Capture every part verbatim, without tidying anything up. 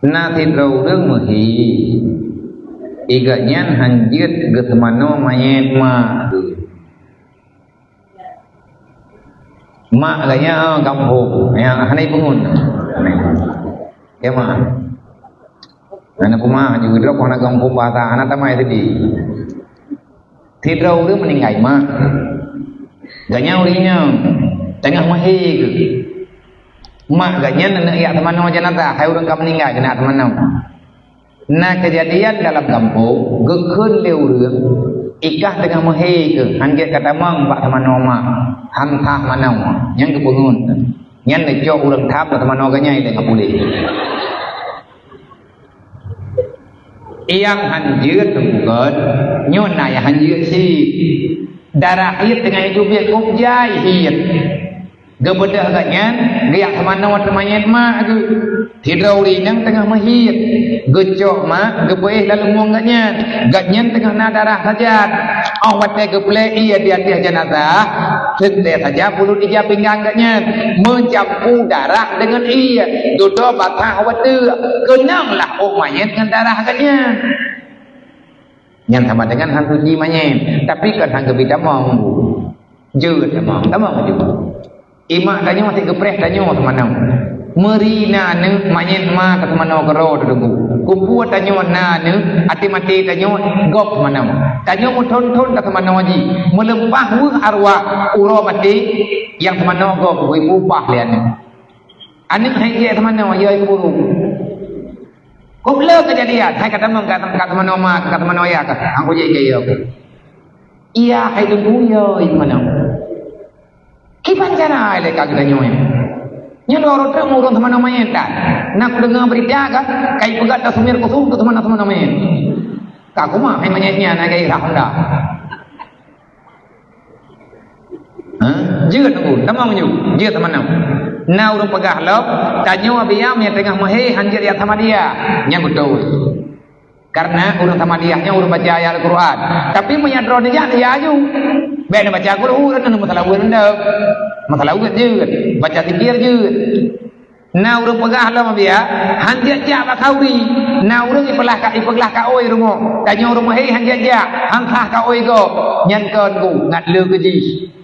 Na sidroe ureuëng meuhé, i gobnyan hán jeuet geuseumanoe manyét mak geuh. Mak gobnyan, oh, gampông, nyang hana ipeungon. Ya, mak. Hana peumah, jeuet droe hana gampông bahasa, hana tamai sidi. Sidroe ureuëng meuninggai mak. Gobnyan ureuëng inong, teungoh meuhé geuh. Mak gobnyan aneuk jak seumanoe jeunazah, hai ureuëng ka meuninggai keuneuk seumanoe. Na keujadian dalam gampông, geukheun lé ureuëng, i kah teungoh meuhé geuh, hán jeuet ka tamong bak seumanoe mak, hán sah manoe, nyang geupeungon. Nyan neucok ureuëng tham seumanoe gobnyan i teungoh puléh. Nyang hán jeuet teungku kon, nyoe na nyang hán jeuet cit. Darah hiet teungoh jicubiet kub jai hiet. Geubeudôh gobnyan, geujak seumanoe teumanyét mak geuh. Sidroe ureuëng inong teungoh meuhiet. Geucok mak, geupeuéh lam leumbong gobnyan. Gobnyan teungoh na darah sajan. Óh watée geuplée ié di ateueh jeunazah, seuntée saja pulut ija pinggang gobnyan, meucampu darah deungon ié, dudoe basah watée, keunong lah ôk manyét ngon darah gobnyan. Nyan sama dengan hán suci manyét, tapi kon hán geubri tamong. Jeuet tamong, tamong jeuet. Imak tanyoe sit geupreh tanyoe seumanoe. Meuri na aneuk manyét ma ka seumanoe keudroe teungku. Kumpue tanyoe na aneuk, até maté tanyoe gob seumanoe. Tanyoe meuthon-thon ka seumanoe jih. Meuleupah weueh arwah uroe maté, nyang seumanoe gob geubri upah lé aneuk. Aneuk hai jeuet seumanoe, ya, ibu guru. Kok le keujadian, hai ka tamong ka, ka seumanoe ma, ka seumanoe ya ka. Angku jeuet jaya. Iya hai teungku, ya, ibu mana? Kiban cara lé ka geutanyoe nyan. Nyoe dua ureuëng trok ureuëng seumanoe manyét tan. Na kudeungoe beurita kan, kai peugah tasmir khusus untuk seumanoe-seumanoe manyét. Ka kumaha hai manyét nyan na gai rah honda. Ha? Jeuet teungku, tamong nyoe, jeuet seumanoe. Na ureuëng peugah lom, tanyoe biya nyang teungoh meuhé hán jeuet jak samadiyah. Nyan beutôi. Karena ureuëng samadiyah nyoe ureuëng baca ayat Al-Quran. Tapi meunyo droeneuh jak, neujak aju. Bék neubaca kulhu, neumasalah weueh ndeup. Masalah weueh jeuet. Baca zikir jeuet. Na ureuëng peugah lom biya, hán jeuet jak bak khauri. Na ureuëng ipeuglah ka, ipeuglah ka oi rumoh. Tanyoe ureuëng meuhé hán jeuet jak, hán sah ka oi gob. Nyan kon ku, ngat le keu jih.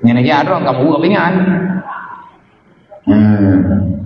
Nyan aja droe ka buet pingan. Hmm.